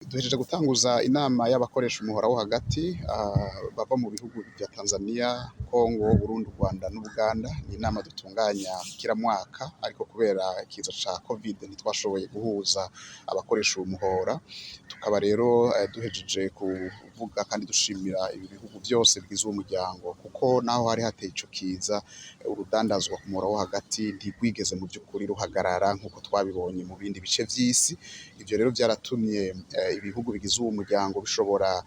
Duhejeje gutanguza inama y'abakoresha umuhora wo hagati bava mu bihugu vya Tanzania, Congo, Burundi, Rwanda n'Ubuganda. Ni inama dutunganya kiramwaka, ariko kubera ikiza ca Covid ntitwashoboye guhuza abakoresha uwo muhora. Tukaba rero duhejeje kuvuga kandi dushimira ibi bihugu vyose bigize uwo muryango, kuko naho hari hateye ico kiza, urudandazwa ku muhora wo hagati ntirwigeze mu vy'ukuri ruhagarara nk'uko twabibonye mu bindi bice vy'isi. Ivyo rero vyaratumye ibihugu bigize uwo muryango bishobora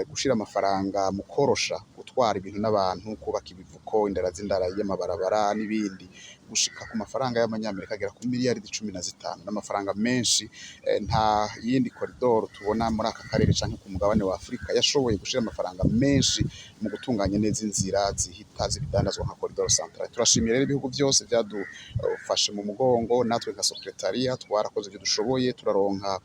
gushira amafaranga mu korosha gutwara ibintu n'abantu, kubaka ibivuko, indara z'indara y'amabarabara n'ibindi, gushika ku mafaranga y'amanyamerika agera ku miliyaridi 15, n'amafaranga menshi. Nta yindi koridoro tubona muri aka karere canke ku mugabane wa Afrika yashoboye gushira amafaranga menshi mu gutunganya neza inzira zihita z'ibidandazwa nka Corridor Central. Turashimiye rero ibihugu vyose vyadufashe mu mugongo. Natwe nka secrétariat twarakoze ivyo dushoboye, turaronka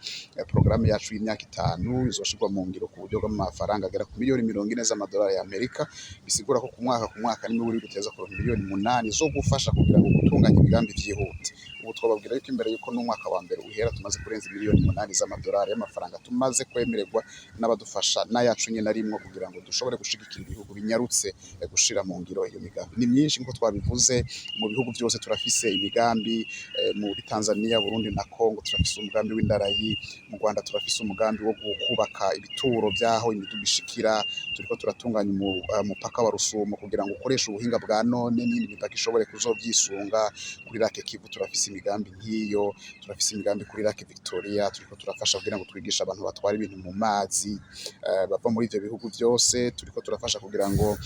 porogaramu yacu y'imyaka 5 izoshirwa mu ngiro ku buryo bw'amafaranga agera ku miliyoni 40 z'amadolari ya Amerika, bisigura ko ku mwaka ku mwaka n'imiburiburi duteza kuronka miliyoni 8 zo gufasha kugira ngo gutunganya imigambi vyihute. Ubu twababwira yuko imbere yuko n'umwaka wa mbere uhera tumaze kurenza miliyoni 8 z'amadolari y'amafaranga tumaze kwemererwa n'abadufasha, n'ayacu nyene arimwo, kugira ngo dushobore gushigikira ibihugu binyarutse gushira mu ngiro iyo migambi. Ni myinshi nkuko twabivuze, mu bihugu vyose turafise imigambi. Muri Tanzania, Burundi na Congo turafise umugambi w'indarayi. Mu Rwanda turafise umugambi wo kubaka ibituro vy'aho imiduga ishikira. Turiko turatunganya umupaka wa Rusumo kugira ngo ukoreshe ubuhinga bwa none n'iyindi mipaka ishobore kuzovyisunga. Kuri Lake Kivu turafise imigambi nk'iyo, turafise imigambi kuri Lake Victoria, turiko turafasha kugira ngo twigishe abantu batwara ibintu mu mazi bava muri ivyo bihugu vyose. Turiko turafasha kugira ngo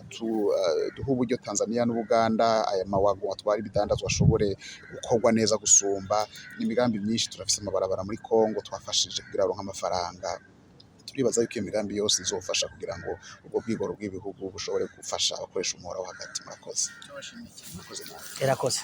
duhe uburyo Tanzania n'Ubuganda, aya mawago atwara ibidandazwa ashobore gukorwa neza gusumba. N'imigambi myinshi. Turafise amabarabara muri Congo twafashije kugira baronke amafaranga. Turibaza yuko iyo migambi yose izofasha kugira ngo ubwo bwigoro bw'ibihugu bushobore gufasha abakoresha umuhora wo hagati. Murakoze, murakoze nawe. Irakoze.